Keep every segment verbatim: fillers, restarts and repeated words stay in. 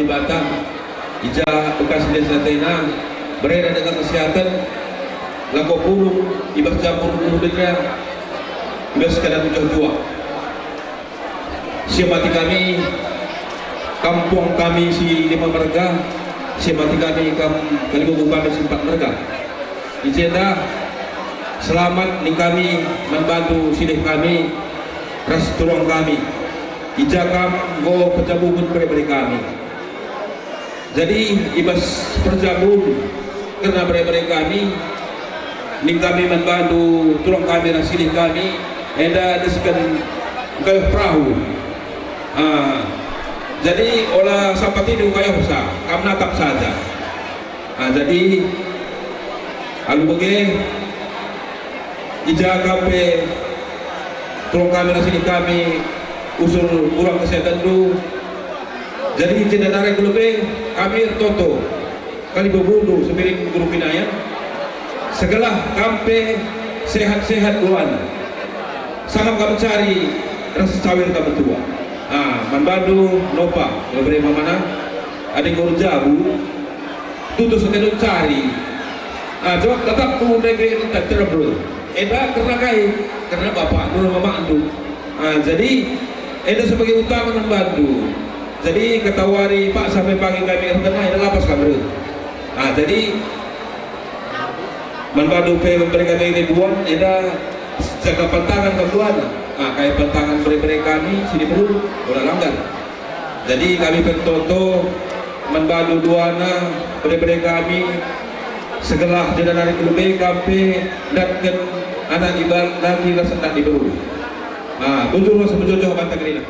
Dibata, i ja bekas desa tena, berena dengan kesehatan, lako pulung, i bas jamur pulung denga, i bas keadaan juah-juah. Si mati kami, kampung kami si lima merga, si mati kami, kam, kalibubu kami si empat merga. I jenda, selamat ning kami, man bandu silih kami, ras turang kami. I ja kam enggo pejabuken bere-bere kami. Jadi, i bas perjabun kerna bere-bere kami, ning kami man bandu, turang kami ras silih kami, enda desken ngkayuh perahu. Ah, jadi ola sampatidu ngkayuhsa, kam natap saja. Ah, jadi, alu bage, i ja kam pe turang kami ras silih kami, usul kurang kesehatanndu. Jadi, jenda nari ku lebe kami ertoto kalibubundu Semirin Guru Kinayan, segelah kam pe sehat-sehat duana. Sangap kam cari ras cawir kam tua. Ah, man bandu nopa, bere mamana, adi enggo erjabu, tutus atendu cari. Ah, jawab tetap ku ndai ke entah terem. Enda kerna kai? Kerna bapakndu ras mamakndu. Ah, jadi, enda sebagai utama man bandu. Jadi, katawari pak sampe pagi kami ertengah, enda lapas kam reh. Ah, jadi, man bandu pe bere kami ribuan, enda jaga pantangan kam duana. Ah, kai pantangan bere-bere kami, sini perlu, ola langgar. Jadi kami pertoto man bandu duana, bere-bere kami, segelah jenda nari ku lebe kam pe ndatken anak iban laki ras anak diberu. Ah, bujur ras mejojoh banta kerina.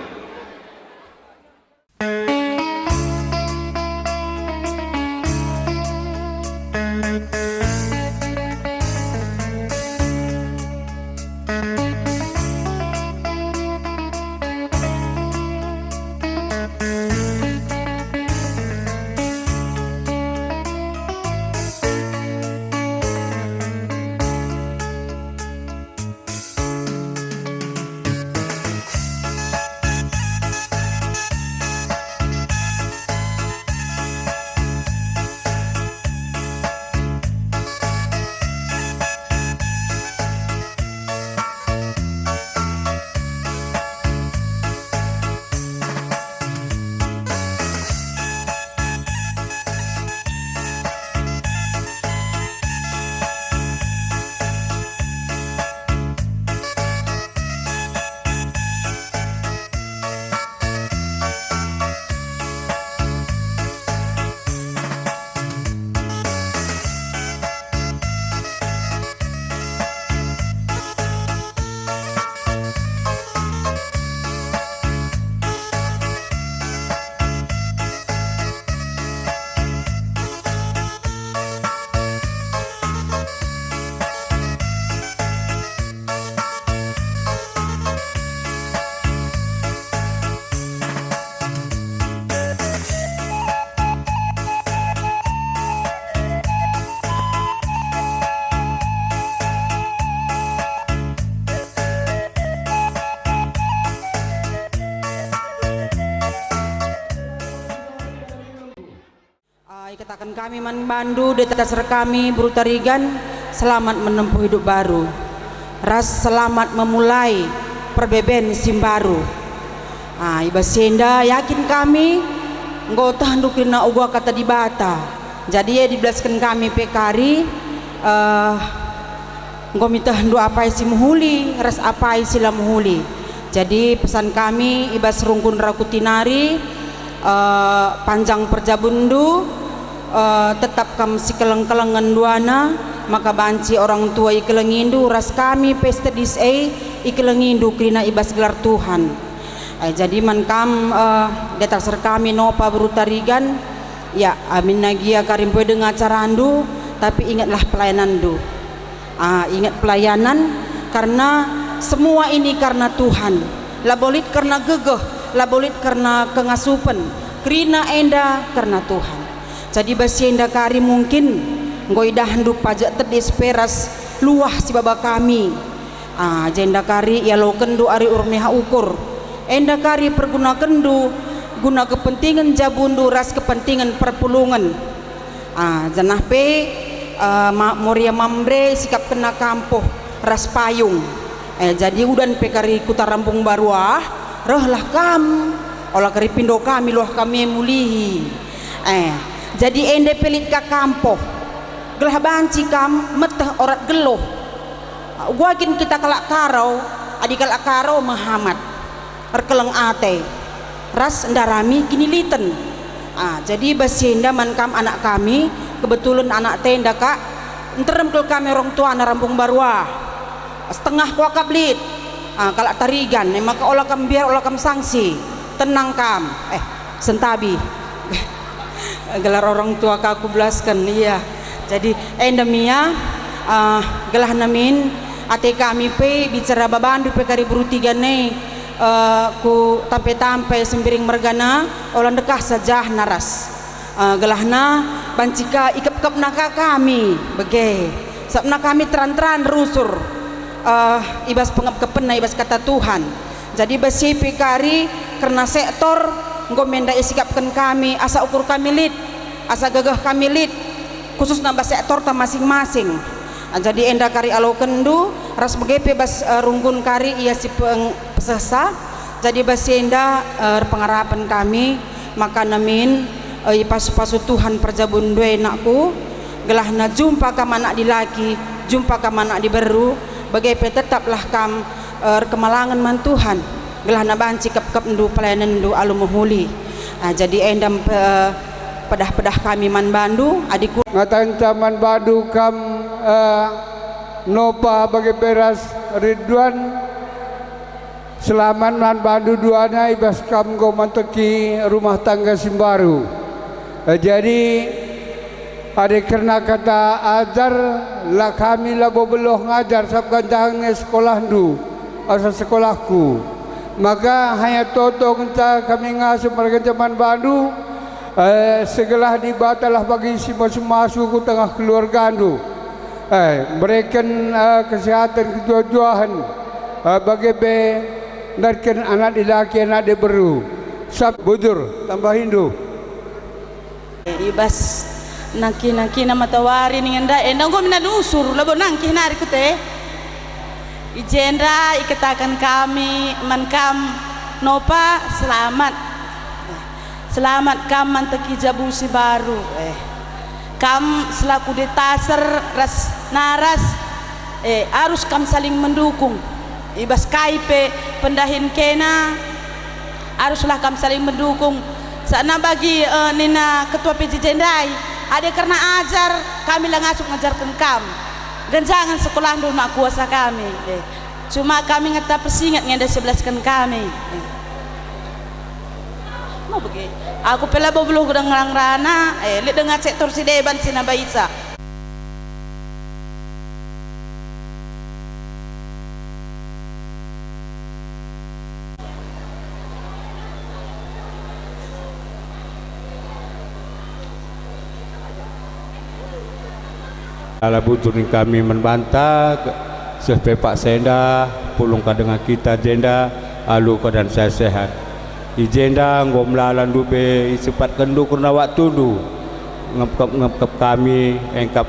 Ah, ikataken kami man bandu, deta sera kami, Beru Tarigan, selamat menempuh hidup baru, ras selamat memulai perbeben si mbaru. Ah, i bas si enda yakin kami enggo tehndu kerina uga Kata Dibata. Jadi, e, dibelasken kami pe kari, eh, enggo mitehndu apai si mehuli ras apai si la mehuli. Jadi, pesan kami i bas rungkun rakuti nari, eh, panjang perjabunndu, eh, tetap kam sikeleng-kelengen duana, maka banci orang tua ikelengindu ras kami pe si tedis e ikelengindu kerina i bas gelar Tuhan. Eh, jadi man kam, eh, deta sera kami nopa Beru Tarigan, ya, aminna gia kari mpoe denga acarandu, tapi ingetlah pelayananndu. Ah, ingat pelayanan, karena semua ini karena Tuhan. Labo lit karena gegeh, labo lit karena kengasupen, kerina enda karena Tuhan. Jadi bas si enda kari mungkin enggo idahndu pajak tedis pe ras luah si baba kami. Ah, jenda kari ialokenndu ari urmeha ukur. Enda kari pergunakenndu guna kepentingen jabundu ras kepentingen perpulungen. Ah, janah pe, eh, ma-, Moria Mamre sikapkenna kampuh ras payung. Eh, jadi udan pe kari kuta Rambung Baru ah, rehlah kam. Ola kari pindo kami luah kami mulihi. Eh, jadi enda pe lit ka kampuh. Gelah banci kam meteh orat geluh. Uga kin kita kalak Karo, adi kalak Karo mehamat, erkeleng ate, ras ndarami kiniliten. Ah, jadi bas si enda man kam anak kami, kebetulan anak tenda kak, nterem kal kami orang tuana Rambung Baru ah. Setengah kuakap lit. Ah, kalak Tarigan, e maka ola kam mbiar, ola kam sangsi. Tenang kam. Eh, sentabi. Gelar orang tua ka kubelasken, iya. Jadi, enda me ia, ah, gelahna min, ate kami pe, bicara babandu pe kari beru Tigan e, eh, ku tampe-tampe Sembiring mergana, ola ndekahsa jah naras. Eh, gelahna banci ka ikepkepna ka kami, bage. Sabapna kami teran-teran rusur, eh, i bas pengepkepenna i bas Kata Tuhan. Jadi bas si pe kari kerna sektor enggo me enda isikapken kami asa ukur kami lit, asa gegeh kami lit, khususna bas sektorta masing-masing. Ah, jadi enda kari alokenndu ras bage pe bas, eh, runggun kari ia si peng-, pesehsa. Jadi bas si enda, eh, erpengarapen kami, maka nemin, eh, ipasu-pasu Tuhan perjabunndu e, nakku, gelahna jumpa kam anak dilaki, jumpa kam anak diberu, bage pe tetaplah kam, eh, erkemalangen man Tuhan, gelahna banci kepkepndu pelayanenndu alu mehuli. Ah, jadi enda mpe, eh, pedah-pedah kami man bandu, adi ku- Ngatanca man bandu kam, eh, Nopa bage pe ras Ridwan, selamat man bandu duana i bas kam enggo manteki rumah tangga si mbaru. Eh, jadi, adi kerna kata ajar, la kami labo beluh ngajar sabap ganjangen nge sekolahndu asa sekolahku. Maka hanya toto ngenca kami ngasup mergenca man bandu, eh, segelah Dibatalah bagi si masu-masu ku tengah keluargandu. Eh, mereken, eh, kesehatan kejuah-juahen, eh, bage pe ndatken anak dilaki, anak diberu. Sap bujur, tambahindu. I bas nangkih-nangkihna matawari ningen ndai, enda enggo mina nusur, labo nangkih nari kute. I jenda ikataken kami man kam, Nopa, selamat. Selamat kam manteki jabu si baru. Eh, kam selaku detaser ras naras, eh, arus kam saling mendukung. I bas kai pe pendahin kena, aruslah kam saling mendukung. Sabap bagi, eh, nina Ketua P J J ndai, adi kerna ajar, kami la ngasup ngajarken kam. Ganjangen sekolahndu mak kuasa kami. Eh, cuma kami ngeta persinget nge enda si belasken kami. Eh. Mau bage. Aku pe labo beluh gedang ngerana, eh, lit denga sektor si deban si nabaisa. Ala bujur ning kami man banta, seh pe paksa enda, pulung ka denga kita jenda, alu keadaan sehat-sehat. I jenda enggo melala ndube isipatkenndu kerna waktundu, ngepkep-ngepkep kami, engkap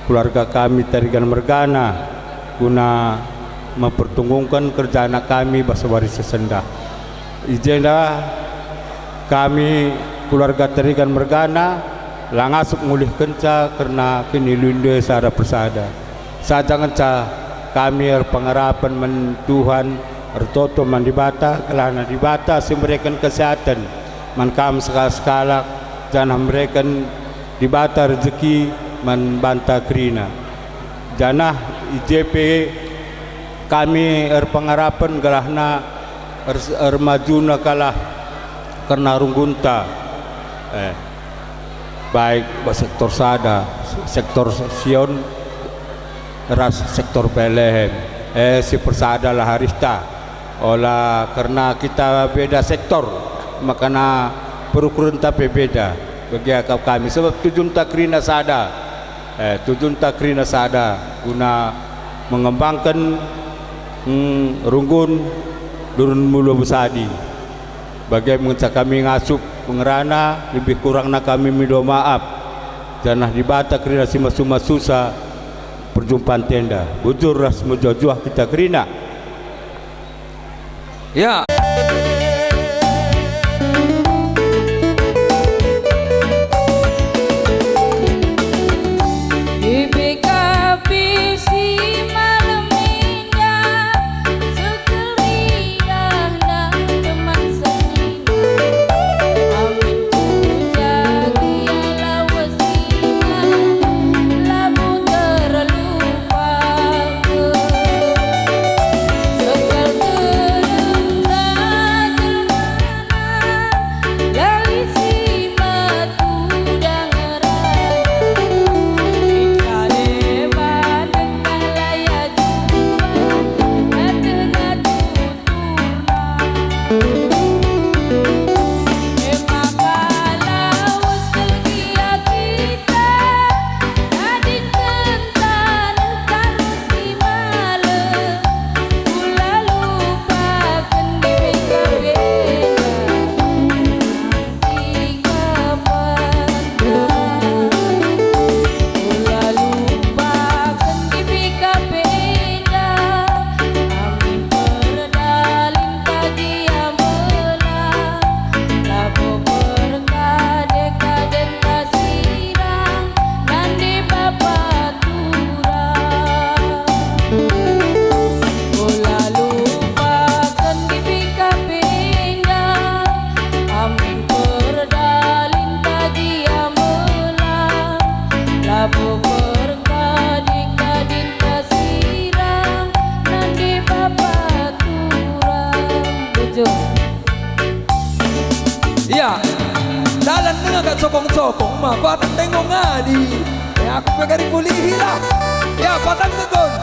keluarga kami Tarigan mergana, guna mempertunggungken kerja anak kami bas wari si sendah. I jenda kami keluarga Tarigan mergana la ngasup ngulihkenca kerna kinilunndu sada persada. Saja ngenca kami erpengarapen man Tuhan, ertoto man Dibata, gelahna Dibata si mereken kesehaten man kam sekalak-sekalak, janah mereken Dibata rejeki man banta kerina. Janah i je pe kami erpengarapen gelahna er-, ermajuna kalah kerna runggunta, eh, baik sektor sada, sektor Sion, ras sektor Betlehem, eh, si persadalah arihta. Ola kerna kita beda sektor, makana perukurenta pe beda. Bagi akap kami, sebab tujunta kerina sada. Eh, tujunta kerina sada guna mengembangken, mm, runggun Durun Mula Besadi. Bage ngenca kami ngasup ngerana, lebih kurangna kami mindo maaf, janah Dibata kerina si masu-masusa perjumpanta enda. Bujur ras mejuah-juah kita kerina. Ya. I B K P si malem enda, sekeriahna teman senina. Amin puja gia lawesina, labo terlupaken. Sekalteremna jelmana, lalap si matu dangerana. Kita deban dengkah layar jua, datena tuturna. E maka lawes kerina kita, tadingken taneh Karo si malem, kula lupaken D P K P enda. Nanti kapan kula lupaken D P K P enda. Amin perdalin ka gia menang, labo perkade-kaden ka sirang, nande bapa turang. Kula lupaken D P K P enda, amin perdalin ka gia menang, labo perkade-kaden ka sirang, nande bapa turang. Bujur. Ya, dalan denga kak cokong-cokong, ma batang denggong ngadi. Ya, aku pe kari kulihi lah. Ya, batang denggong.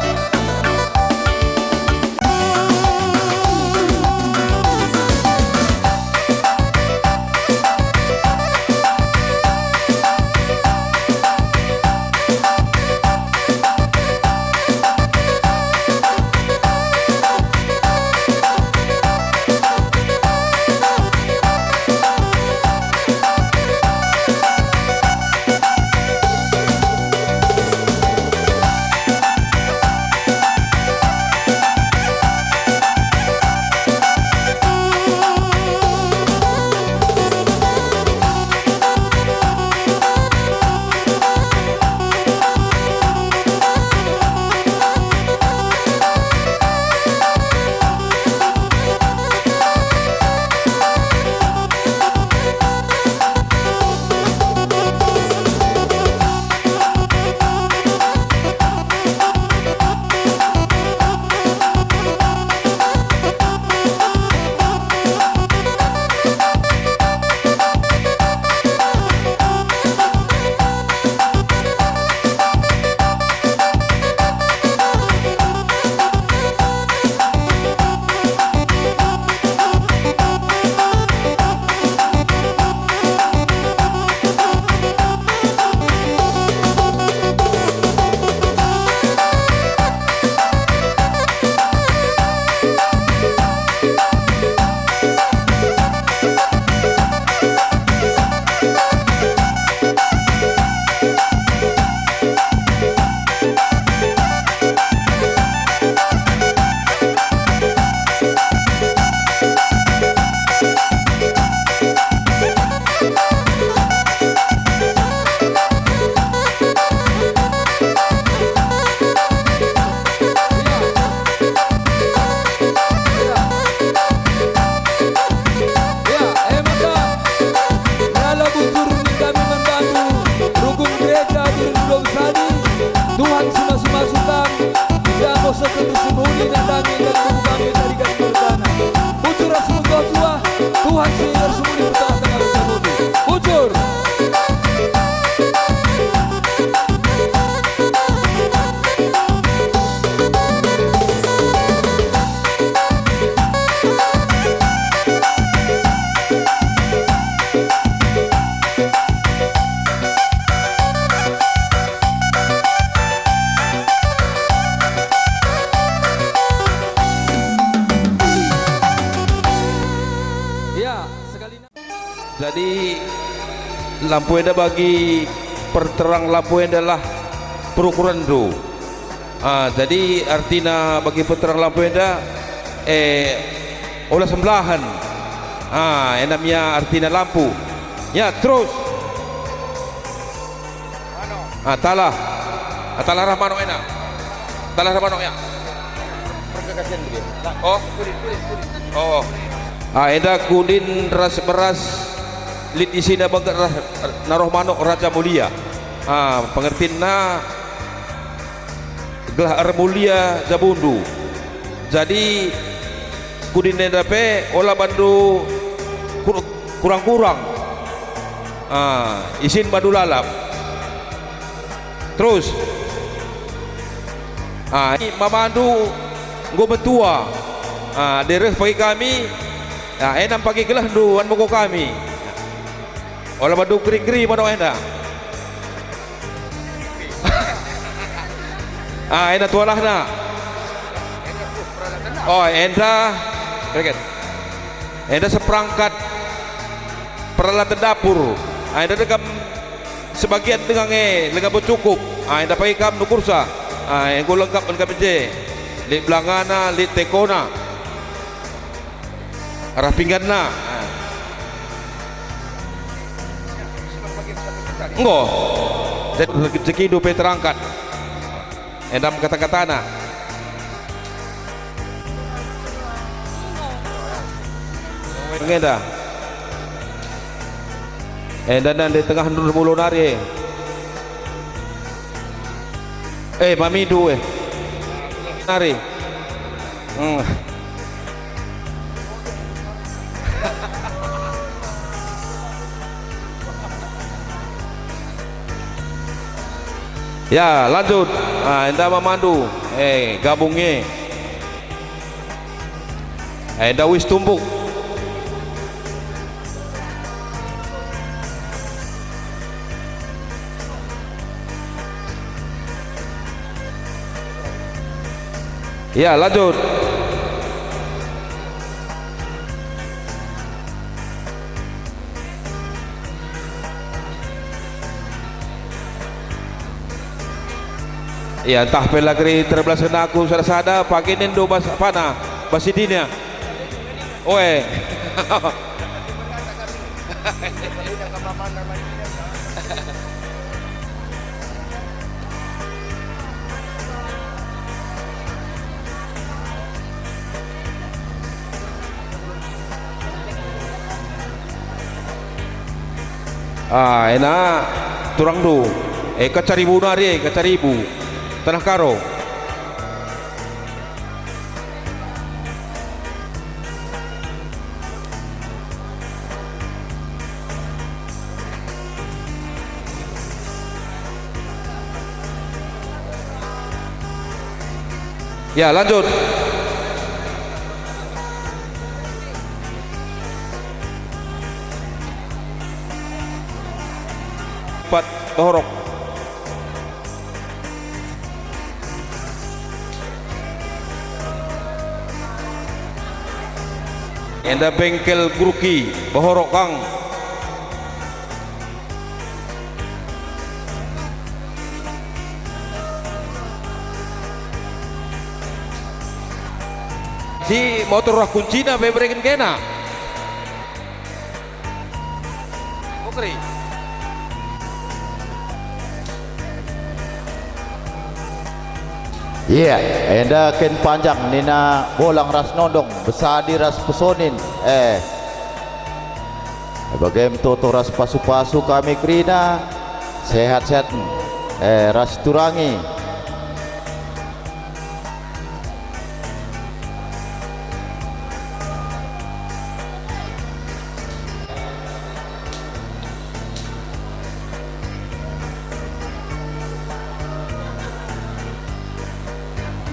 Jadi, lampu enda bagi perterang lampu enda lah perukurenndu. Ah, jadi artina bagi perterang lampu enda, eh, ola sembelahen. Ah, enda me ia artina lampu. Ya, terus. Ah, talah. Ah, talah rah manuk ena. Talah rah manuk ya. Oh. Oh. Ah, enda kudin ras beras lit isina bengket rah naroh manuk Raja Mulia. Ah, pengertinna gelah ermulia jabundu. Jadi, kudin enda pe ola bandu kur-, kurang-kurang. Ah, isin bandu lalap. Terus. Ah, i mamandu enggo metua. Ah, dereh pagi kami. Ah, enam pagi gelehndu an moko kami. Ola bandu keri-keri manuk enda. Ah, enda tualahna. Oh, enda. Enda seperangkat peralatan dapur. Ah, enda dekam sebagian denga nge, langa bo cukup. Ah, enda pagi kam nukursa. Ah, enggo lengkap man kami je. Lit belangana, lit tekona. Arah pingganna. Enggo. Jadi rezekindu pe terangkat. Endam kata-katana. Engenda. Enda nande tengah ndur mulo nari. Eh, mamindu, eh. Nari. Hmm. Ya, lanjut. Ah, enda mamandu. Eh, gabung nge. Eh, enda uis tumbuk. Ya, lanjut. Ya, ntah pe la keri terbelasken aku sada-sada, pagi nindu bas pana, bas sidina. Oe. Ah, ena turangndu. Eh, Kacaribu nari, eh, Kacaribu. Tanah Karo. Ya, lanjut. Empat, Bohorok. Enda bengkel Gurki, Bohorok kang. Si motor rah kuncina pe bereken kena. Mukri. Iya, enda kin panjang nina Bolang ras Nondong, Besadi ras Pesonin. Eh. Bage me toto ras pasu-pasu kami kerina, sehat-sehat, eh, ras turangi.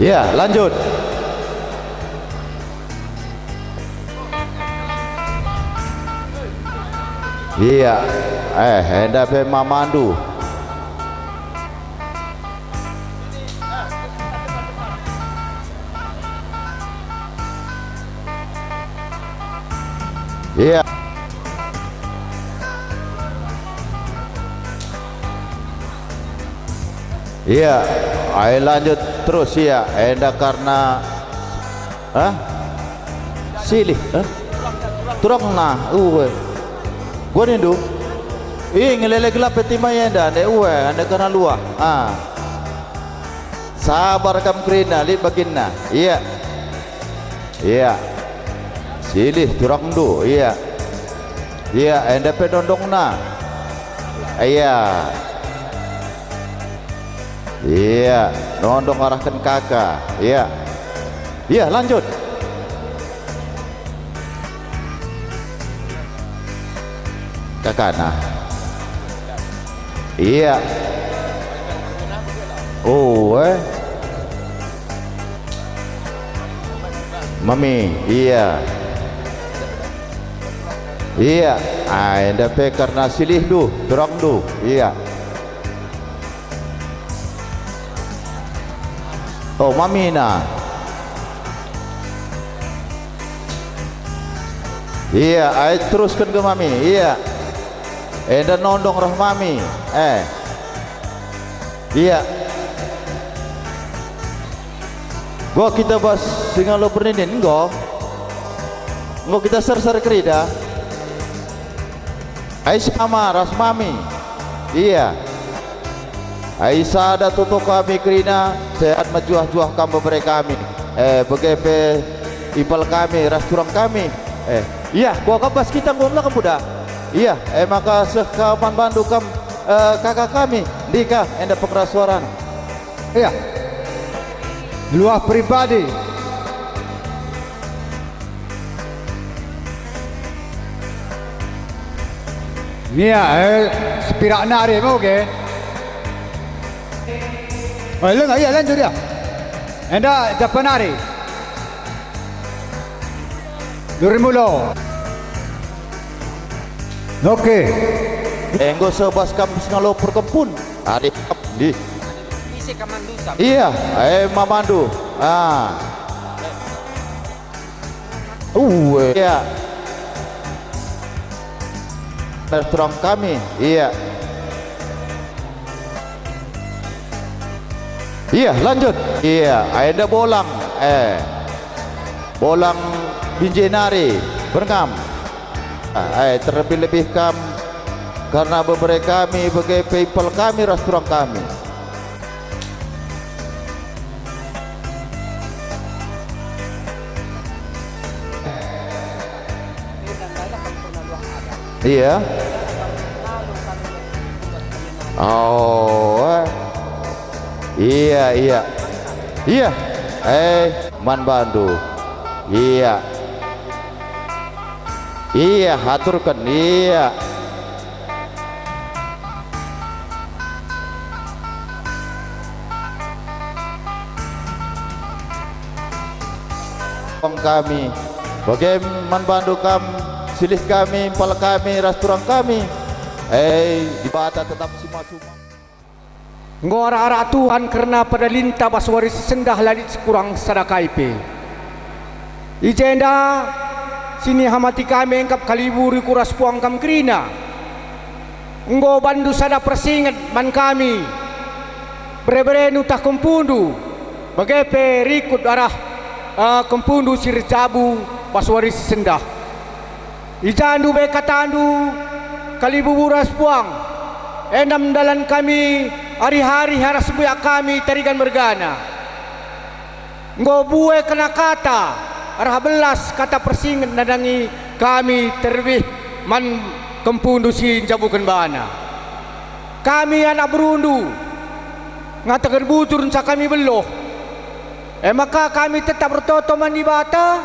Ya, lanjut. Iya, eh, enda pe mamandu. Iya. Ia, ai lanjut terus ia, enda kerna, ah? Silih, eh? Turangna, ue. Gua nindu. Ih, ngelele gelap pe timai enda, ande ue, ande kerna luah. Ah. Sabar kam kerina, lit baginna. Ia. Ia. Silih turangndu, ia. Ia, enda pe nondongna. Ia. Ia, nondong arahken kaka. Ia. Ia, lanjut. Kakana. Ia. Oh, eh. Mami, ia. Ia. Ah, enda pe kerna silihndu, turangndu. Ia. Oh, mamina. Ia, ai terusken ke mami. Ia. Enda nondong reh mami. Eh. Ia. Gua kita bas singalo perninin, enggo. Enggo kita serser kerida. Ai sama ras mami. Ia. Ai sada toto kami kerina, sehat mejuah-juah kam bebere kami. Eh, bage pe impal kami ras turang kami. Eh, ia, gua ka bas kita enggo melak kuda. Ia, eh, maka seh ka man bandu kam, eh, kaka kami, ndika enda pengeras suarana. Ia. Luah pribadi. Nia, eh, sepirak nari moge. Eh, lenga, ia, lanjut, ia. Enda, japa nari. Durimulo. Oke. Enggo sebas kam singalo perkempun. Adi, di. Ise kamandu sam? Ia, eh, mamandu. Ah. Uwe. Ia. Terus terang kami. Ia. Ia, lanjut. Ia, enda bolang. Eh. Bolang binje nari. Berngam. Ah, eh, terlebih-lebih kam, kerna bebere kami, bage pe impal kami ras turang kami. Ia. Oh, eh. Ia, ia. Ia. Eh, man bandu. Ia. Ia, aturken, ia. Kami, bage man bandu kam, silih kami, impal kami, ras turang kami. Eh, Dibata tetap si masu. Enggo arak-arak Tuhan kerna pedalinta bas wari si sendah, la lit si kurang sada kai pe. I jenda sinihamati kami engkap kaliburi ku ras puang kam kerina. Enggo bandu sada persinget man kami, bere-berendu tah kempundu, bage pe rikut arah, eh, kempundu si erjabu bas wari si sendah. I jandu be katandu, kalibubu ras puang, enda me dalan kami ari-ari arah sembuyak kami tarigan mergana. Enggo bue kena kata arah belas kata persinget nandangi kami terlebih man kempundu si njabuken bana. Kami anak berundu, ngataken bujur nca kami beluh. E maka kami tetap ertoto man Dibata,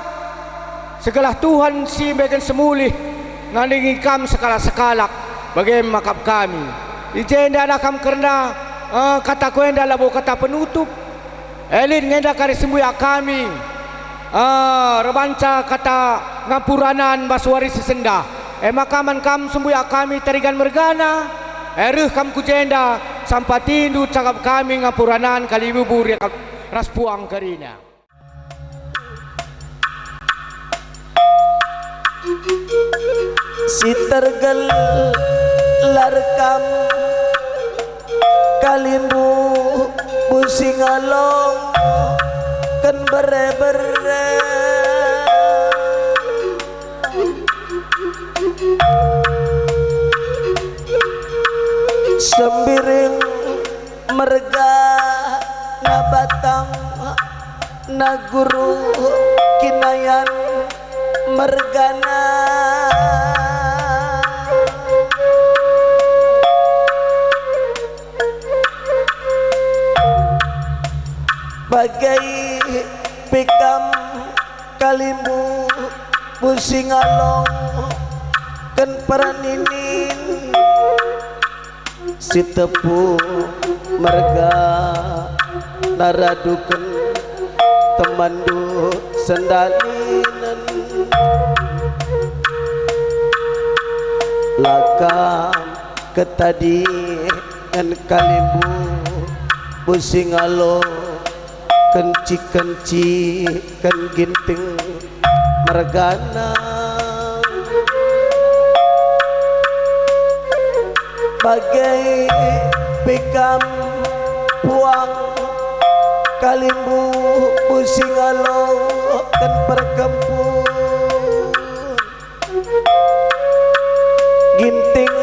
segelah Tuhan si mbeken semulih nandangi kam sekalak-sekalak, bage me akap kami. I jenda kam kerna, eh, kataku enda labo kata penutup. E lit nge enda kari sembuyak kami, eh, erbanca kata ngampuranan bas wari si sendah. E maka man kam sembuyak kami tarigan mergana, e reh kam ku jenda, sampatindu cakap kami ngampuranan kalibubu ras puang kerina. Si tergelar kam kalimbubu Singalongken bere-bere, Sembiring mergana, Batang na Guru Kinayan mergana. Bage pe kam kalimbubu Singalongken perninin, Sitepu mergana raduken temanndu sendalinen. La kam ketadingen kalimbubu Singalongken, kenci-kenciken Ginting mergana. Bage pe kam puang kalimbubu Singalongken perkempun. Ginting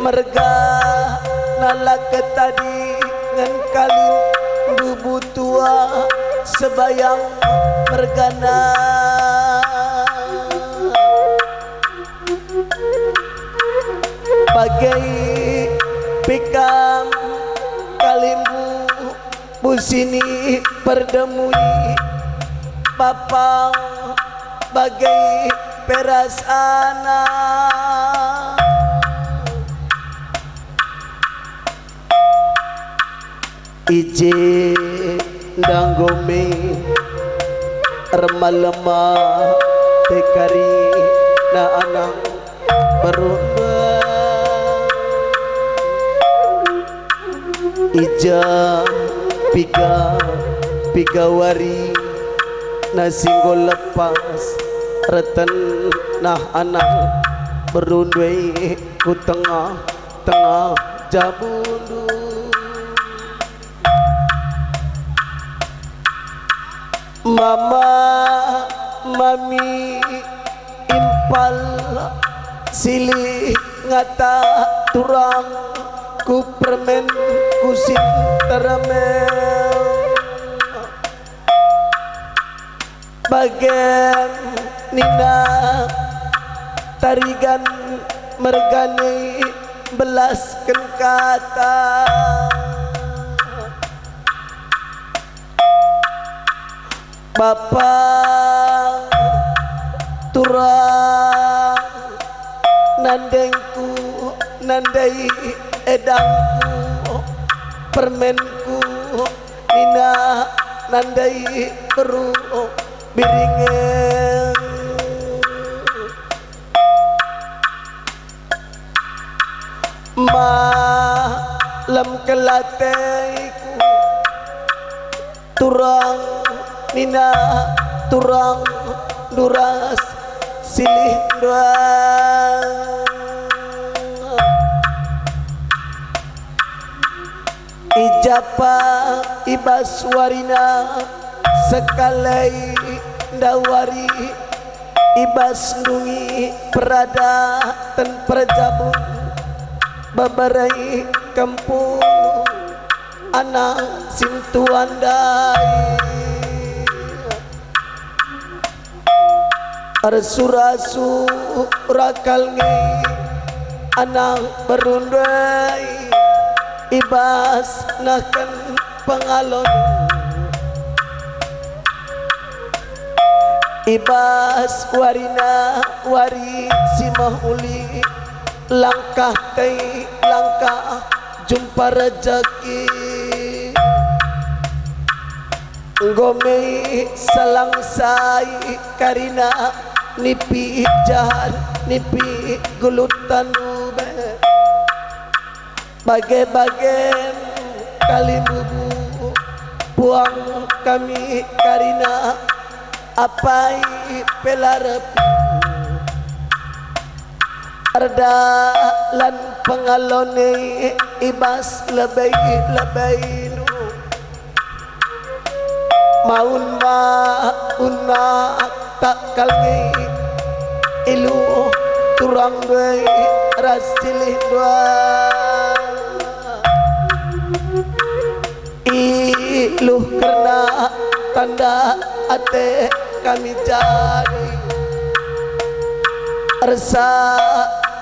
mergana la ketadingen kalimbubu tua Sebayang mergana. Bage pe kam kalimbubu Sini perdemui bapa bage pe ras anak. I je ndai enggo me ermalem ate karina anak berundai. I ja piga-piga warina si enggo lepas, ertenah anak berundai ku tengah-tengah jabundu. Mama, mami, impal, silih ngata turang ku permen ku si termen. Bage nina Tarigan mergana belasken kata. Bapa turang nandengku, nandai edangku, permenku, nina nandai beru biringen. Malem kel ateku, turang nina turang nduras silih nduang. I ja pe i bas warina sekalai ndawari, i bas ndungi peradaten perjabun, beberai kempung anak sintua ndai. Ersura-sura kal nge anak berundai i bas nehken pengalon. I bas warina wari si mehuli, langkah tei langkah jumpa rejeki. Enggo me salang sai karina nipi jahat, nipi gelut tanube. Bage-bage kalimbubu puang kami karina apai pe la reh. Erdalan pengalon e i bas lebei-lebeindu. Maun ma unna tak kal nge iluh turang ndai ras silih ndai. Iluh kerna tanda ate kami jadi ersa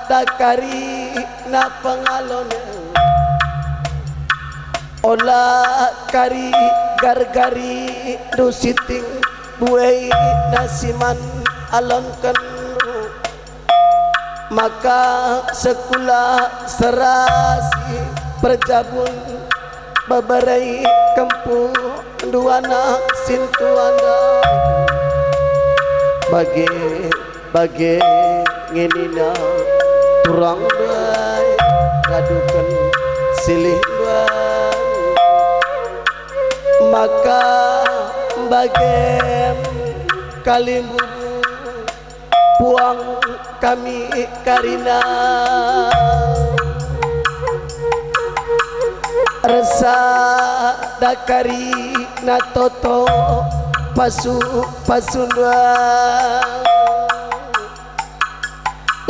dakari na pengalonen. Ola kari gargari ndu siting buei nasiman alonkenndu. Maka sekula serasi perjabun beberai kempu nduana sintuanda. Bage Bage ngenina turang ndai raduken silih ndai. Maka bagem kalimbubu puang kami karina. Ersa dakari na toto pasu-pasu ndai.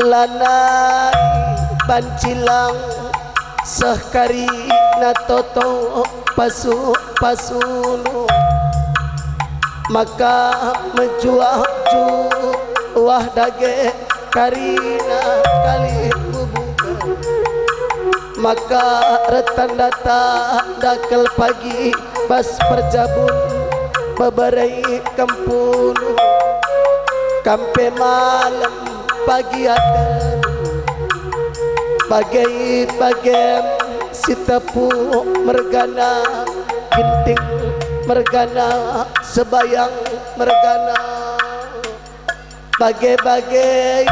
Lanai bancilang seh kari na toto pasu-pasundu. Maka mejuah-juah dage karina kali kubuka. Maka retandata dakel pagi bas perjabun beberai kempunu. Kampe malem pagi atendu. Bage-bagem si tepu mergana, ginting mergana, sebayang mergana. Bage-bage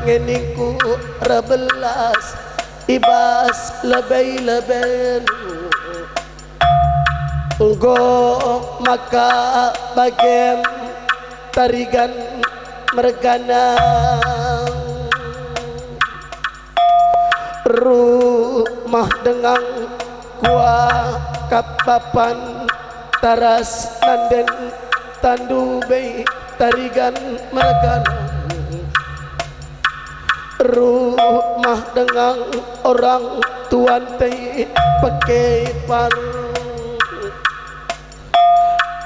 ngeningku erbelas i bas lebe-lebendu. Enggo maka bagem tarigan mergana. Rumah dengang kuakap bapan taras nanden tandu bei tarigan mergana. Rumah dengang orang tuan tei pekepar.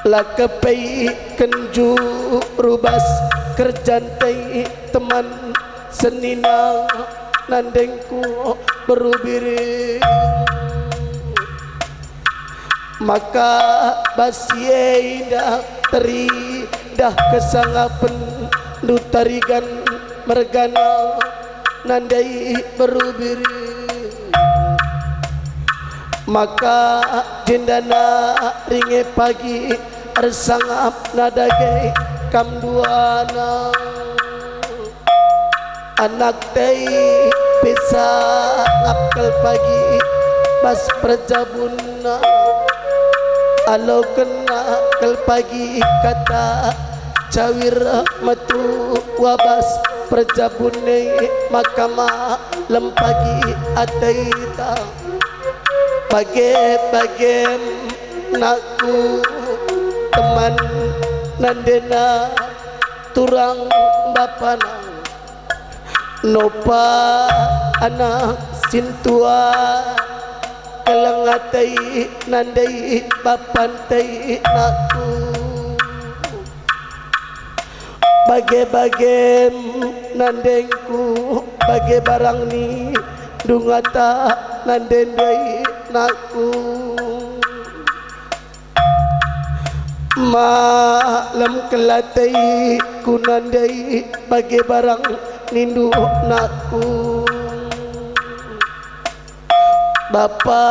La kepei kenju rubas kerjan tei teman senina nandengku berubiri. Maka bas si enda teridah kesangapen ndu tarigan mergana nandai berubiri. Maka jendana ringe pagi ersangap na dage kam duana. Anak tei pe sangap kal pagi bas perjabunna. Alokenna kal pagi kata cawir metua bas perjabun e maka malem pagi ataita. Bage-bagem nakku teman nandena turang bapana. Nopa anak sintua, keleng atei nandai bapan tei nakku. Bage-bagem nandengku, bage barang ni dungata nande ndai nakku. Malem kelatei ku nandai bage barang nindu nakku. Bapa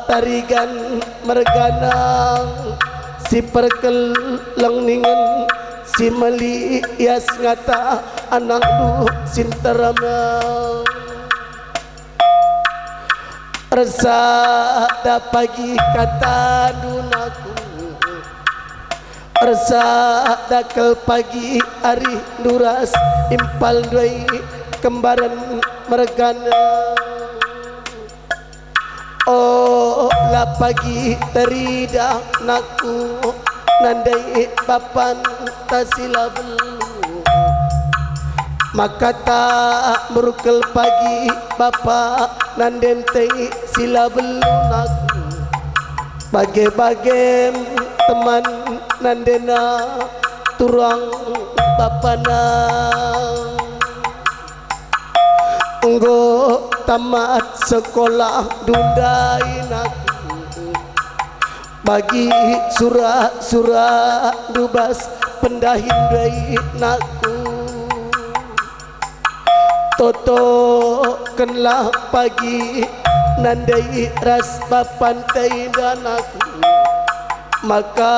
tarigan mergana si perkeleng ningen si melias ngata anakndu si nterem. Ersada pagi katandu nakku, ersada kal pagi arihndu ras impalndu ai kembaren mergana. Ola pagi teridah nakku nandai bapanta si la belu. Maka tak merkel pagi bapa nande ntei si la belu naku. Bage-bagem teman nandena turang bapana. Enggo tamat sekolah ndai naku. Bagi sura-sura ndubas pendahin ndai naku. Totokenlah pagi nandai ras bapanta enda naku. Maka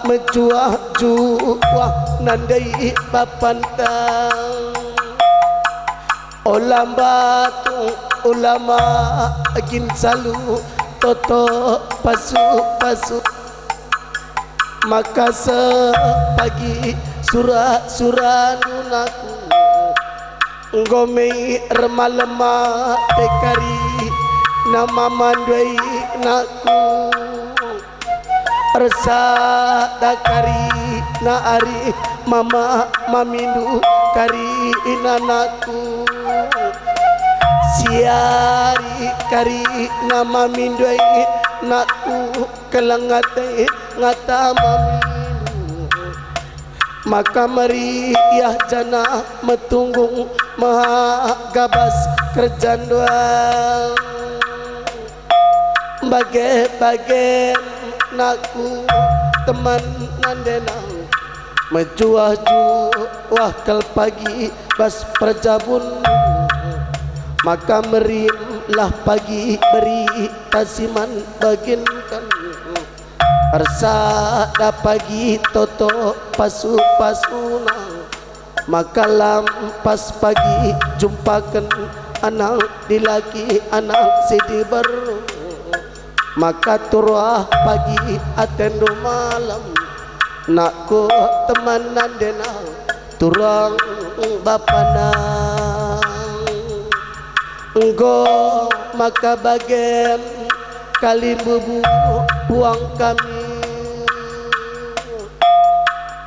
mejuah-juah nandai bapanta. Ola mbatung, ola magin salu, toto pasu-pasu. Maka seh pagi sura-sura ndai naku. Enggo me ermalem pe kari na mama ndai naku. Ersada kari na ari mama mamindu kari na naku. Siari kari na mamindu ai naku, keleng ate ngata mamindu. Maka meriah janah metunggung mehaga bas kerja ndai. Bage-bage naku teman nandena, mejuah-juah kal pagi bas perjabun. Maka merimlah pagi berita si man bagin kan. Ersada pagi toto pasu-pasuna, maka lampas pagi jumpaken anak dilaki anak si diberu. Maka turah pagi atendu malem, nakku teman nandena turang bapana. Enggo maka bagem kalimbubu puang kami.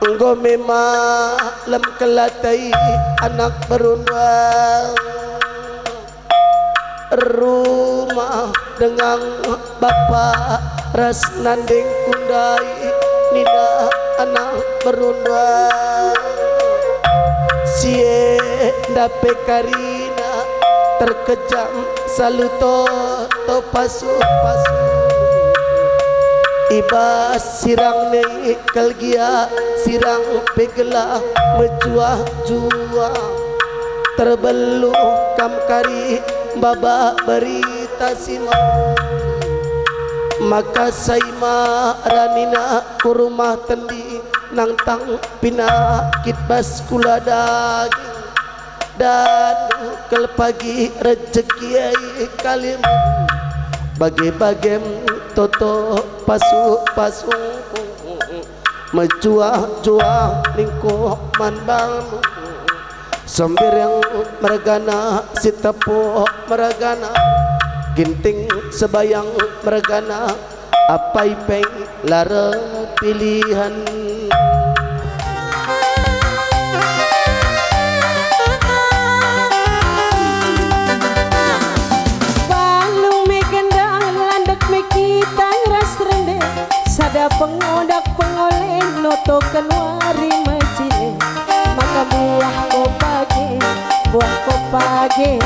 Enggo me malem kelatai anak berundang. Rumah dengang bapa ras nanding kundai nina anak berundang. Si enda pe karina terkejam salu toto pasu-pasu. I bas sirang nai kal gia sirang pe gelah mejuah-juah. Terbeluh kam kari baba berita si mau. Maka sai ma ranina ku rumah tendi nangtang pinakit bas kula daging. Dadu kal pagi rejeki ai kalim. Bage-bagem toto pasu-pasungku. Mejuah-juah ningku man bandu. Sembiring mergana, sitepu mergana, ginting sebayang mergana, apai pe la reh pilihen. Balung me gendang, landek me kitang ras rende, sada pengodak pengole notoken wari mejile. Maka buah ko page, buah ko page,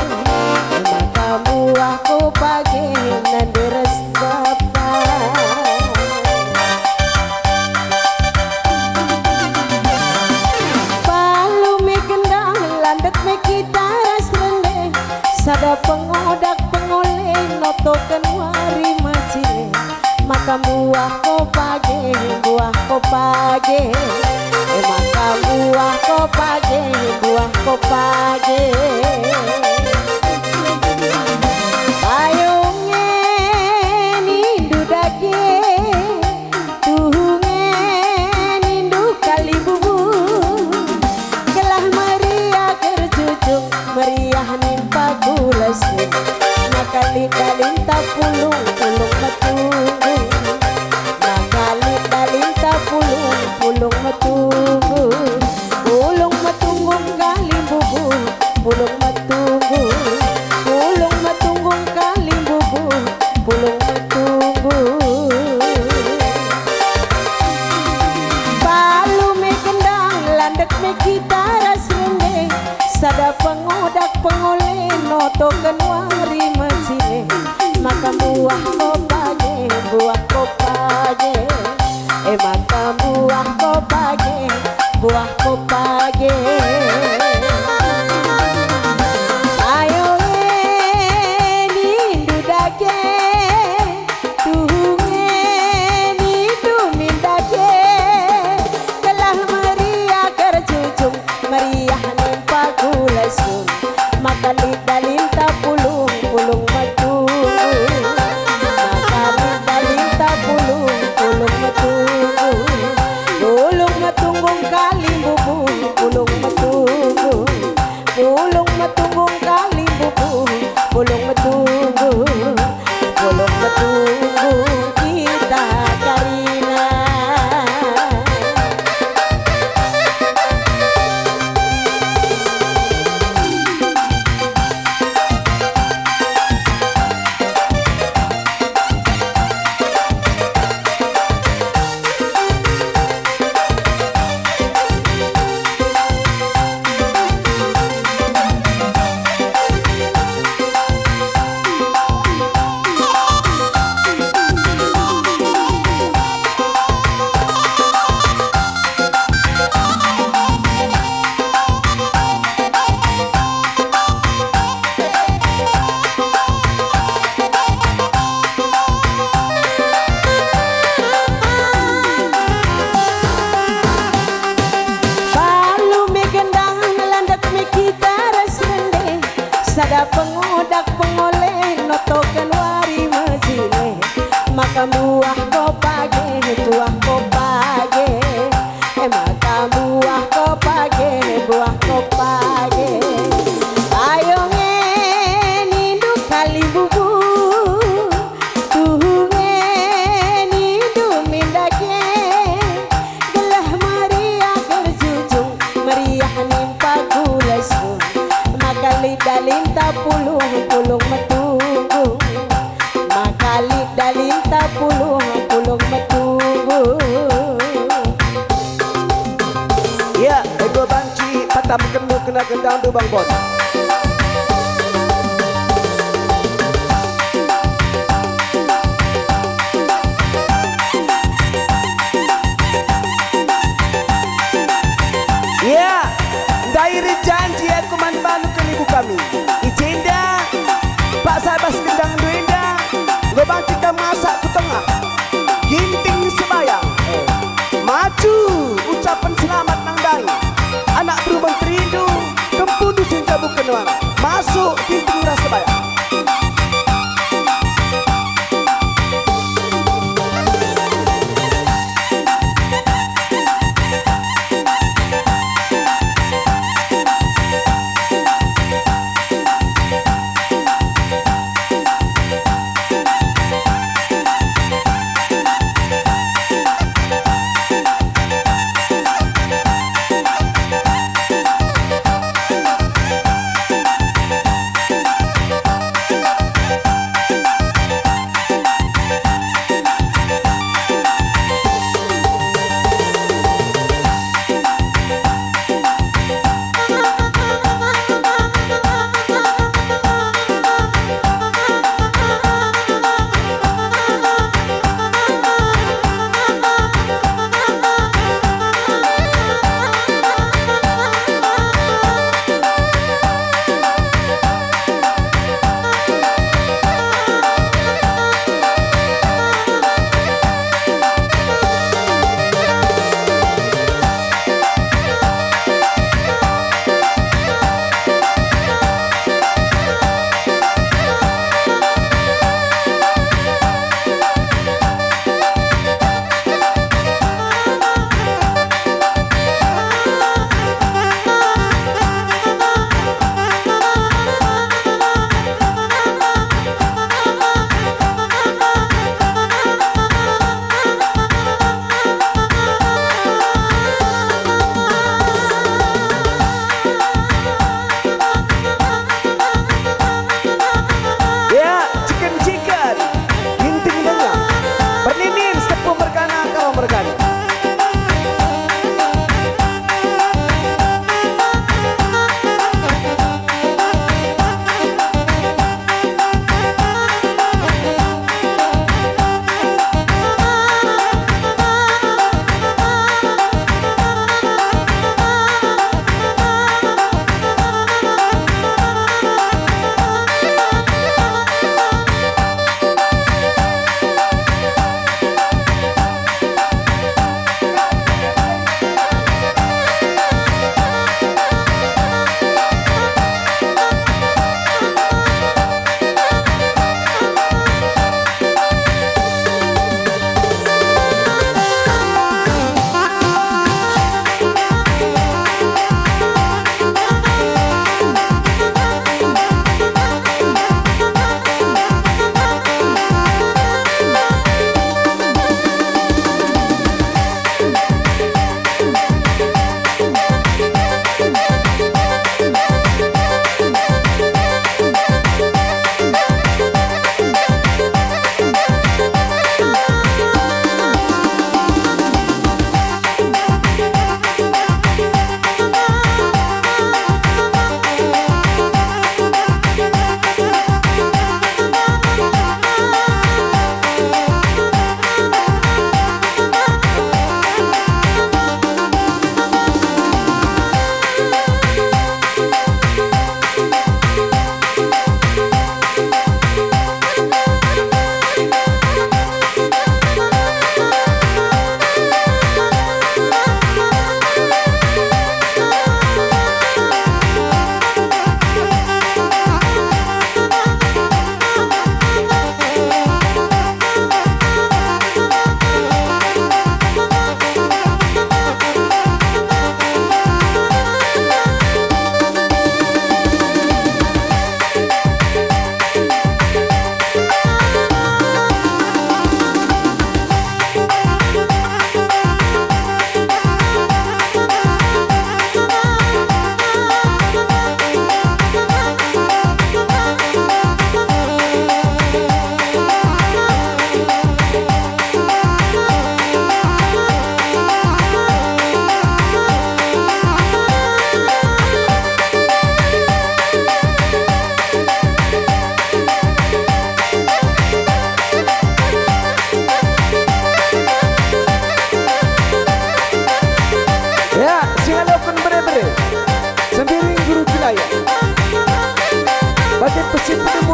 maka buah ko page nande ras bapa. Balung me gendang, landek me kitang ras rende, sada pengodak pengole notoken wari mejile. Maka buah ko page, buah ko page. E maka buah ko page, buah ko page. Ayo nge nindu dage, tuhu nge nindu kalimbubu. Gelah meriah erjujung, meriah nimpa gula sin. Maka lit dalinta pulung, pulung metunggung. Maka lit dalinta pulung, Maka mbuah ko page, mbuah ko page. E maka mbuah ko page, mbuah ko page. Ayo e nindu dage, tuhu nge nindu min dage. Gelah meriah erjujung, meriah nempa kulasun. Maka lit dalinta pulung, pulung metunggung. Maka lit dalinta pulung, pulung metunggung. Pulung metunggung kalimbubu, pulung metunggung. Pulung metunggung kalimbubu, pulung metunggung. Pulung metunggung kita karina. Balu me gendang, landek me kita ras rende, sada pengodak pengole notoken wari mejile. Maka mbuah ko page, buah ko page. E maka mbuah ko page, mbuah ko page. Ayo nge nindu kalimbubu, tuhu nge nindu min dage. Gelah meriah erjujung, meriah nimpa kulasun. Maka lit dalinta pulung, pulung metunggung. Maka lit dalinta pulung, pulung metunggung. Ia, enggo banci patamken kena gendangndu, Bang Bon. Ia, ndai reh janji aku man bandu kalimbubu kami. I jenda, paksa bas gendangndu enda, enggo banci kam ngasak ku tengah. Ginting Sebayang. Maju, ucapen selamat nang ndai. Anak beru menterindu, kempundu si ntabuken wari. Masuk, Ginting ras Sebayang.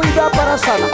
Ida parasana.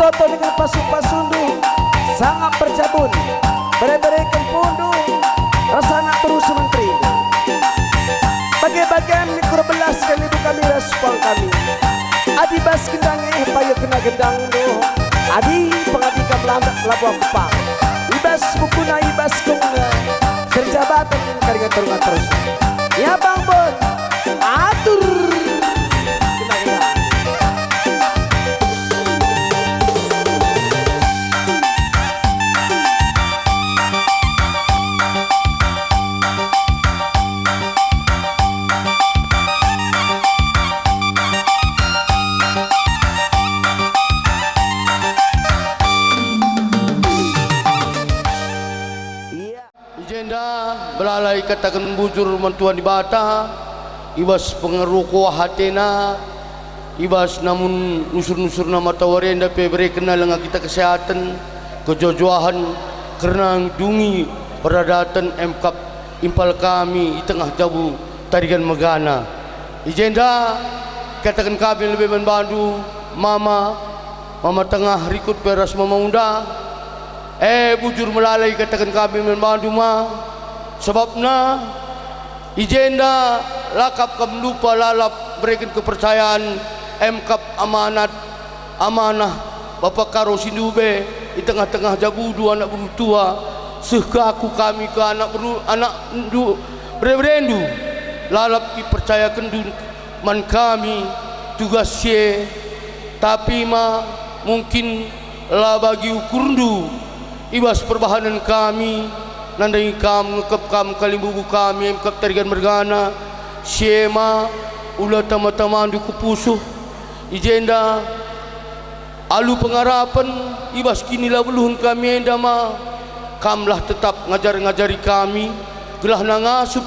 Atau dengan pasu-pasundu, sangap perjabun, bere-bereken pundu, rasa anak beru sementeri. Bage-bagen nikur belas kali buka miras puang kami. Adi bas gendang eh payo kena gendang do. Adi pengadi kam lambat labuh kupa. Ibas bukuna ibas kung, eh, kerja baten karingan terungan terus. Ya Bang Bon, atur. Kena-kena. I jenda belalai kataken bujur man Tuhan Dibata, i bas pengeruh kuah atena, i bas namun nusur-nusurna matawari enda pe berekenna lenga kita kesehaten, kejojoahen, kerna ngedungi peradaten emkap impal kami i tengah jabu Tarigan mergana. I jenda kataken kami lebe man bandu, Mama, Mama Tengah rikut pe ras Mama Unda. E, bujur melala ikataken kami man bandu ma, sabapna i jenda lakap kam lupa lalap bereken kepercayan, emkap amanat, amanah Bapa Karo Sindube i tengah-tengah jabundu anak beru tua, seh ka aku kami ke anak beru, anak ndu, bere-berendu, lalap ipercayakenndu man kami tugas si e, tapi ma mungkin la bagi ukurndu i bas perbahanen kami, nandangi kam, ngekep kam kalimbubu kami, emkap Tarigan mergana, si e ma ula tama-tamandu ku pusuh. I jenda alu pengarapen i bas kinilabeluhen kami enda ma, kamlah tetap ngajar-ngajari kami, gelahna ngasup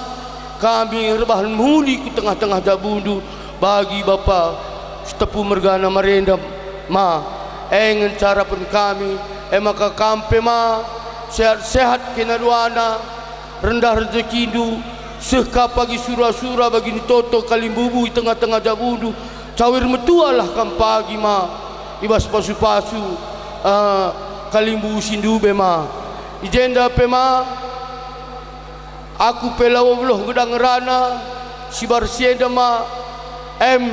kami erbahan mehuli ku tengah-tengah jabundu bagi Bapa Sitepu mergana marenda ma, e ngenca arapen kami, e maka kam pe ma sehat-sehat kena duana, rendah rejekindu, seh ka pagi sura-sura bagi nitoto kalimbubu i tengah-tengah jabundu, cawir metualah kam pagi ma i bas pasu-pasu, eh, kalimbubu si ndube ma. I jenda pe ma, aku pe labo beluh gedang ngerana, sibar si enda ma, em,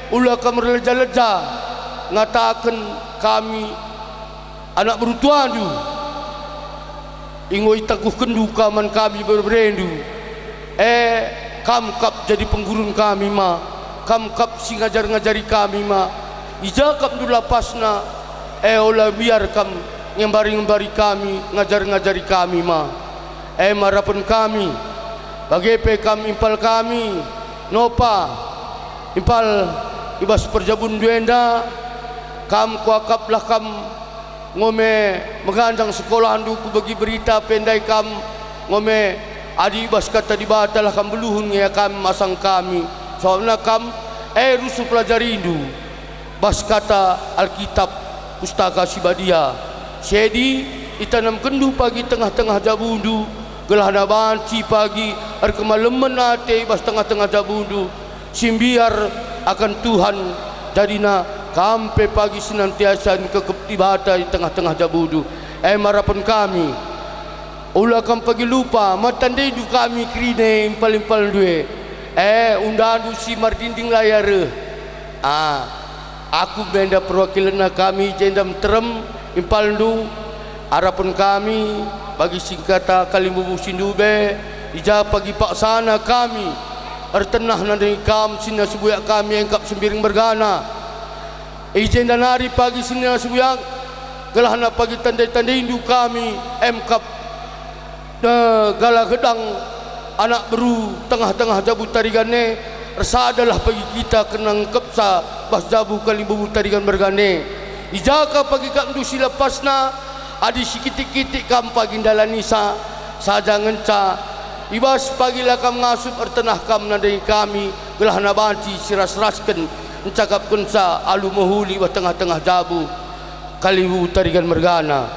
ula kam erleja-leja ngataken kami anak beru tuandu, enggo itangkuhkenndu ka man kami bere-berendu. E, kam kap jadi penggurun kami ma, kam kap si ngajar-ngajari kami ma. I ja kapndu lapasna, e, ola mbiar kam ngembari-ngembari kami, ngajar-ngajari kami ma. E, marapen kami, bage pe kam impal kami, nopa, impal i bas perjabunndu enda, kam kuakaplah kam, enggo me meganjang sekolahndu, kubegi berita pe ndai kam, enggo me adi i bas Kata Dibata lah kam beluhen nge kam asang kami, sabapna kam, e, rusur pelajarindu bas kata Alkitab, Pustaka Si Badia. Jadi itanamkenndu pagi tengah-tengah jabundu, gelahna banci pagi erkemalemen ate i bas tengah-tengah jabundu, si mbiar akan Tuhan, jadina kam pe pagi senantiasa ngkekep Dibata i tengah-tengah jabundu. E marapen kami, ula kam pagi lupa, matandindu kami kerina impal-impalndu e. E, undandu si mardinding layar reh. Ah, aku menda perwakilenna kami jenda nterem impalndu, arapen kami, bagi singkata kalimbubu si ndube, i ja pagi paksana kami ertenah nandangi kam, senina sebuyak kami engkap sembiring mergana. I jenda nari pagi senina sebuyak, gelahna pagi tandai-tandaindu kami emkap, eh, gala gedang anak beru tengah-tengah jabu Tarigan e, ersadalah pagi kita kerna ngkepsa bas jabu kalimbubu Tarigan mergana e. I ja ka pagi kapndu si lepasna, adi sikitik-kitik kam pagi ndalanisa, saja ngenca i bas pagi la kam ngasup ertenah kam nandangi kami, gelahna banci siras-rasken ncakapkenca alu mehuli bas tengah-tengah jabu kalimbubu Tarigan mergana.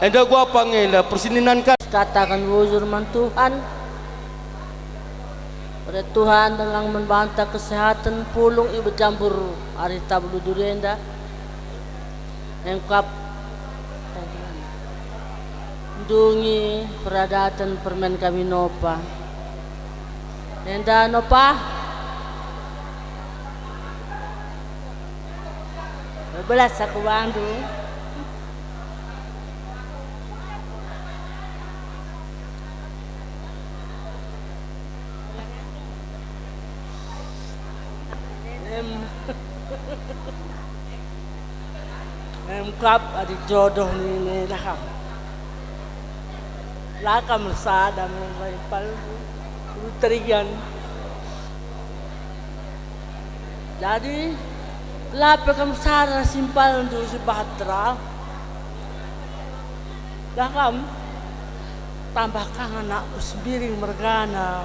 Enda guapang enda persininankan. Kataken bujur man Tuhan. Bere Tuhan, denga man banta kesehaten pulung i bejambur ari tabelu duri enda. Engkap ndungi peradaten permen kami nopa. Enda nopa. Belas aku bandu. Em. Em kap adi jodoh nina lah kam. La kam ersada me rai pal ruteringan. Jadi, la pe kam sada simpalndu si bahat terah. Dah kam, tambah ka ngenakku Sembiring mergana.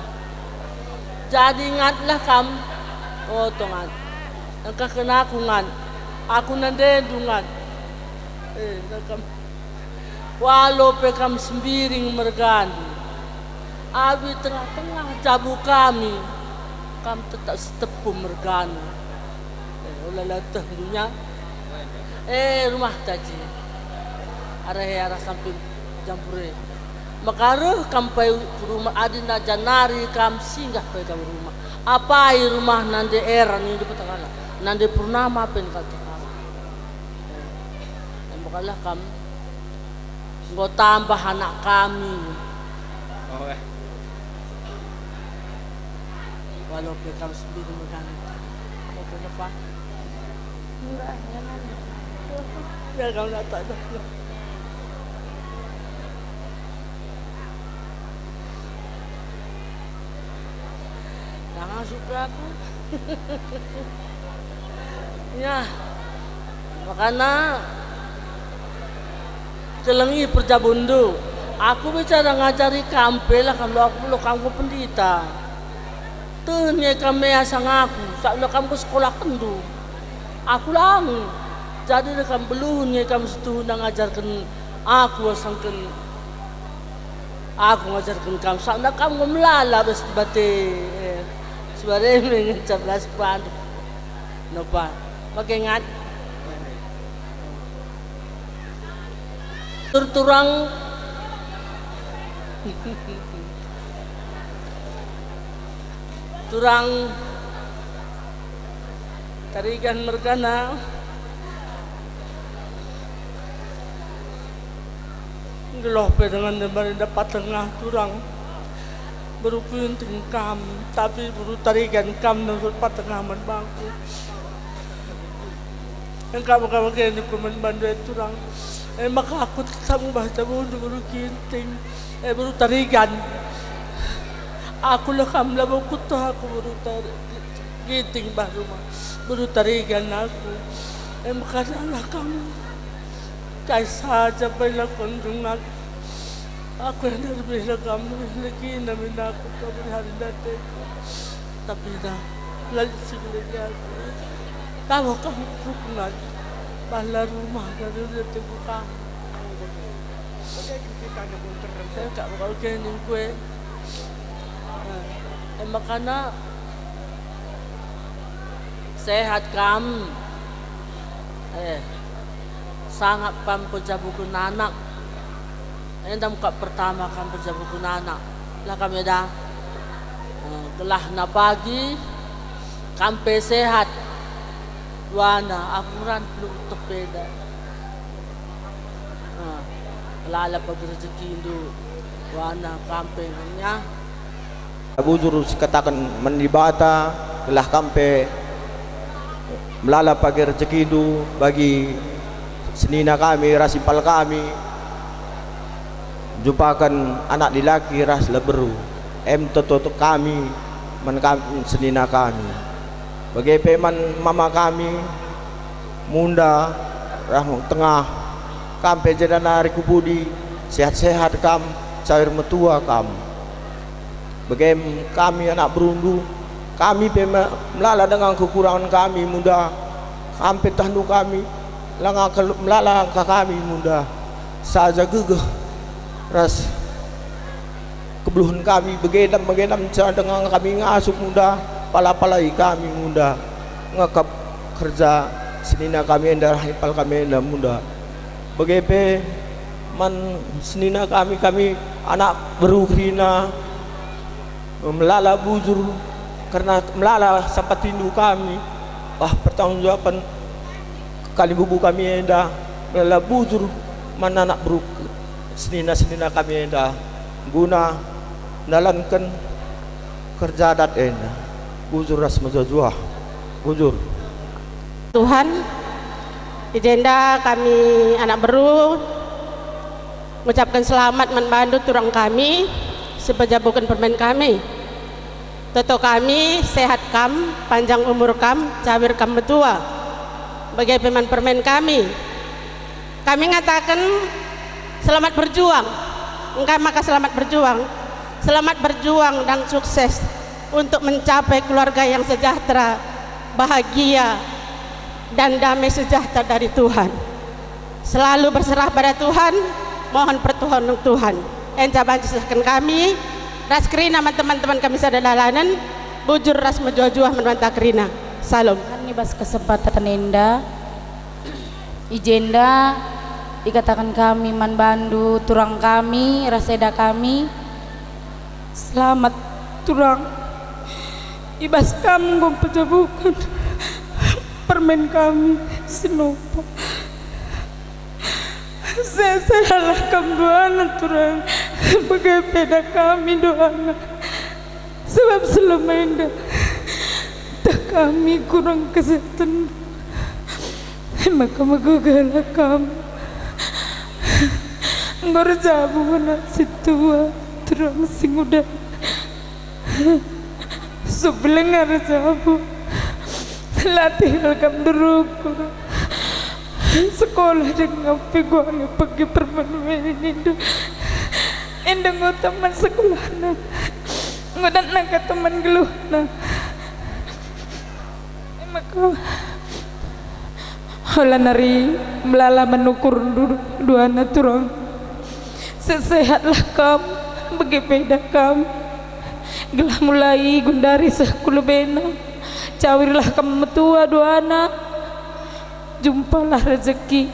Jadi ngatlah kam, oto ngat. Engkah kena aku ngat, aku nandendu ngat. Eh, dah kam. Walo pe kam Sembiring mergana. Adi tengah-tengah jabu kami, kam tetap si tepu mergana. Eh, ulala teh dunia. Eh, rumah taji. Arah e, arah samping jampur e. Maka reh kam pai ku rumah, adi na janari kam singgah pai kam rumah. Apai rumah nande Era nindu kata kalak. Nande Purnama pe kata kalak. Eh, makalah kam. Enggo tambah anak kami. Oh, eh. Walo pe kam Sembiring mergana. Oke, lepas. Enggak, jangan. Ya, kamu nak tak ada. Jangan suka aku. Ya, makana kelengi perjabundu. Aku bicara ngajari kam pe lah, kam lo aku lo kam ku pendita. Teh nge kam me asang aku, sak lo kam ku sekolahkenndu. Aku lang. Jadi deh kam beluhen nge kam situhuna ngajarken aku asangken aku ngajarken kam, sak lo kam enggo melala bas bate, eh, suareme ngenca belas bandu. Nopa, bage ngat. Tur turang. Turang Tarigan mergana. Gelah pe dengan dembari dapat tengah turang. Beru Ginting kam, tapi beru Tarigan kam nusur patengah man bangku. Engkap maka bage ningku man bandu e turang. E maka aku tetap ngubah jabundu beru Ginting. E beru Tarigan. Aku lah kam labo kueteh aku beru Tari-, Ginting bah rumah. Beru Tarigan aku. E maka dalah kam. Kai saja pe lakon jungat. Aku enda lebih lekam, lebih legina min aku kau beri hari dateku. Tapi dah, la lit si gelegi aku. Tabo kam rukungan. Bala rumah dari dateku kam. Engkap kau kening kue. Eh, makana sehat kam. Eh, sangap kam pejabuken anak. Enda me kap pertama kam pejabuken anak. Lah kam eda. Eh, gelahna pagi kam pe sehat. Duana, aku ngerana pelungguh teh pe eda. Eh, kelala pagi rejekindu. Duana, kam pe ngenca. Bujur sikataken man Dibata, gelah kam pe melala pagi rejekindu bagi senina kami ras impal kami, jumpaken anak dilaki ras la beru, em toto kami man kam senina kami. Bage pe man mama kami, Munda, Rahma Tengah, kam pe jenda nari ku pudi, sehat-sehat kam, cair metua kam. Bage me kami anak berundu, kami pe me-, melala dengan kekurangan kami, Munda, kam pe tehndu kami, langa kel-, melala ka kami, Munda, saja gegeh ras kebeluhen kami, begendam, begendam, cara dengan kami ngasup, Munda, pala-palai kami, Munda, ngekap kerja Senina kami enda, impal kami enda munda. Bage pe man senina kami, kami anak beru kerina, melala bujur, kerna melala sampat rindu kami. Wah, pertanggungjawaben kalimbubu kami enda, melala bujur man anak beru senina-senina kami enda, guna ndalanken kerja adat enda. Bujur ras mejuah-juah. Bujur. Tuhan, i jenda kami anak beru ngucapken selamat man bandu turang kami, si pejabuken permen kami. Toto kami, sehat kam, panjang umur kam, cawir kam metua. Bage pe man permen kami. Kami ngataken, selamat berjuang. Engkai maka selamat berjuang? Selamat berjuang dan sukses untuk mencapai keluarga yang sejahtera, bahagia, dan damai sejahtera dari Tuhan. Selalu berserah pada Tuhan, mohon pertolongan Tuhan. Enda banci sehken kami, ras kerina man teman-teman kami sada dalanen, bujur ras mejuah-juah man banta kerina. Salam. Kan i bas kesempatan enda, i jenda ikataken kami man bandu turang kami, ras eda kami, selamat turang, i bas kam enggo pejabuken permen kami si nopa. Sehat-sehatlah kam duana turang, bage pe eda kami duana. Sebab selama enda tah kami kurang kesehatan, maka megegahlah kam. Enggo erjabu anak si tua, turang si nguda. Sup lenga erjabu. Latihlah kam nderukur. Sekolah denga pe guali pegi permen-permen nindu. Enda enggo tamat sekolahna. Enggo datna ka teman geluhna. E maka, ola nari melala man ukurndu duana turang. Sehat-sehatlah kam, bage pe eda kam. Gelah mulai gundari seh ku lebena. Cawirlah kam metua duana. Jumpalah rejeki.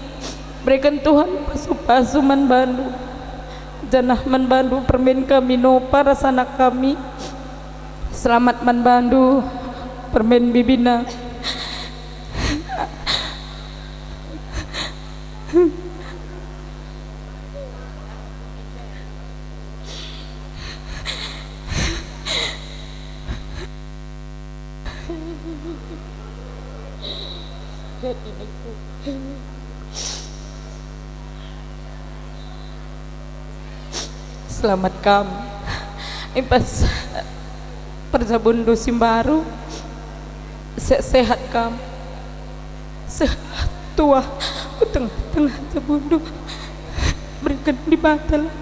Bereken Tuhan pasu-pasu man bandu. Janah man bandu permen kami nopa ras anak kami. Selamat man bandu, permen bibina. Selamat kam. Impas perjabunndu si mbaru, se-, sehat kam. Sehat tuah ku tengah-tengah jabundu. Beriken Dibata lah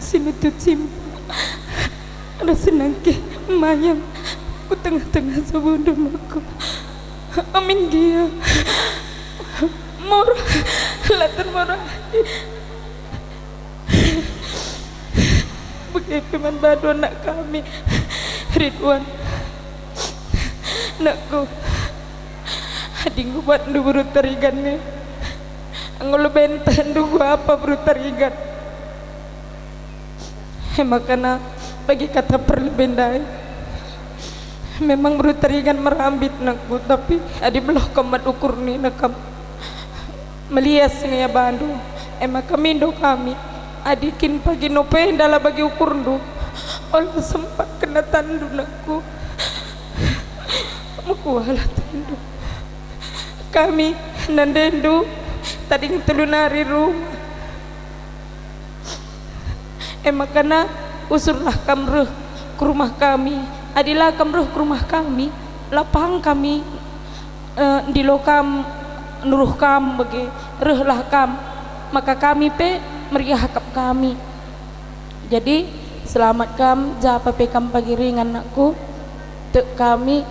si nutu cimpa ras si nangkih mayam ku tengah-tengah jabundu, nakku. Amin gia. Murah, la termurah ati. Bage pe man bandu anak kami, Ridwan. Nakku, adi ngubatndu beru Tarigan e, enggo lebe ntehndu kuapa beru Tarigan. E makana bagi kata perlebe ndai. Memang beru Tarigan merambit, nakku, tapi adi meloh kam mat ukur nina kam, melias nge ia bandu, e maka mindo kami, adi kin pagi nope ndala bagi ukurndu, ola sempat kena tanndu, nakku. Mekuahlah tanndu. Kami nandendu tading telu nari rumah. E makana usurlah kam reh ku rumah kami. Adi la kam reh ku rumah kami, la pang kami, eh, ndilo kam, nuruh kam bage. Rehlah kam, maka kami pe meriah kap kami. Jadi, selamat kam, japa pe kam pagi ringan, nakku. Tek kami,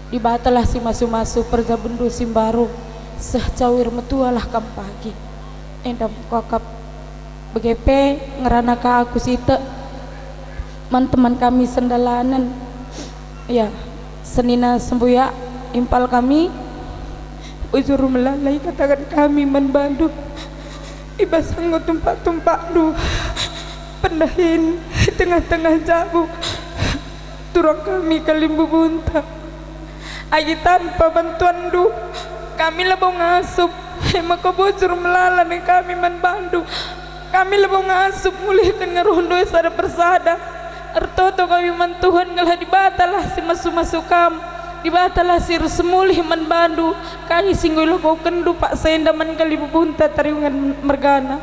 Dibatalah si masu-masu perjabunndu si mbaru, seh cawir metualah kam pagi. Enda mekakap. Bage pe ngerana ka aku sitek man teman kami sendalanen. Ya, senina sembuyak impal kami, Bujur melala ikataken kami man bandu, i bas enggo tumpak-tumpakndu pendahin i tengah-tengah jabu turang kami kalimbubunta. Adi tanpa bantuanndu, kami labo ngasup. E maka bujur melala nina kami man bandu, kami labo ngasup ngulihken ngeruhndu e sada persada. Ertoto kami man Tuhan, gelah Dibatalah si masu-masu kam, Dibatalah si ersemulih man bandu. Kai si enggo ilakokenndu paksa enda man kalimbubunta Tarigan mergana.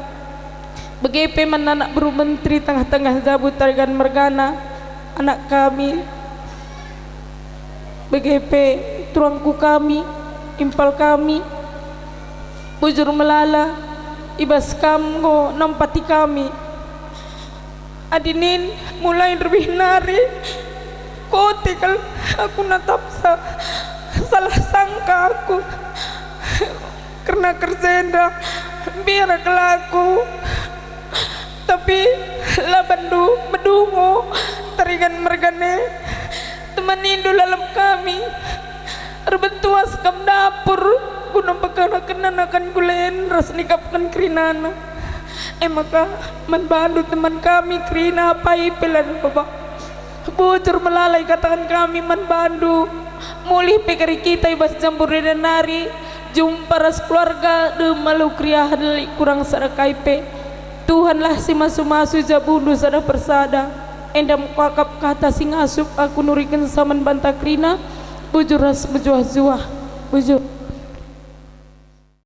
Bage pe man anak beru menteri tengah-tengah jabu Tarigan mergana, anak kami, bage pe turangku kami, impal kami, bujur melala, i bas kam enggo nampati kami. Adi nin mulai nderbih nari, kote kal aku natapsa, salah sangka aku. Kerna kerja enda, mbiar kal aku. Tapi la bandu medungo, Tarigan mergana e, temanindu lalap kami. Erbentuas kam dapur guna pekanaken anakan kulen ras nikapken kerinana. E maka, man bandu teman kami kerina apai pe la deba. Bujur melala ikataken kami man bandu, mulih pe kari kita i bas jambur enda nari, jumpa ras keluarga, dem alu keriahen lit kurang sada kai pe. Tuhanlah si masu-masu jabundu sada persada. Enda me kuakap kata si ngasup aku nurikenca man banta kerina, bujur ras mejuah-juah. Bujur.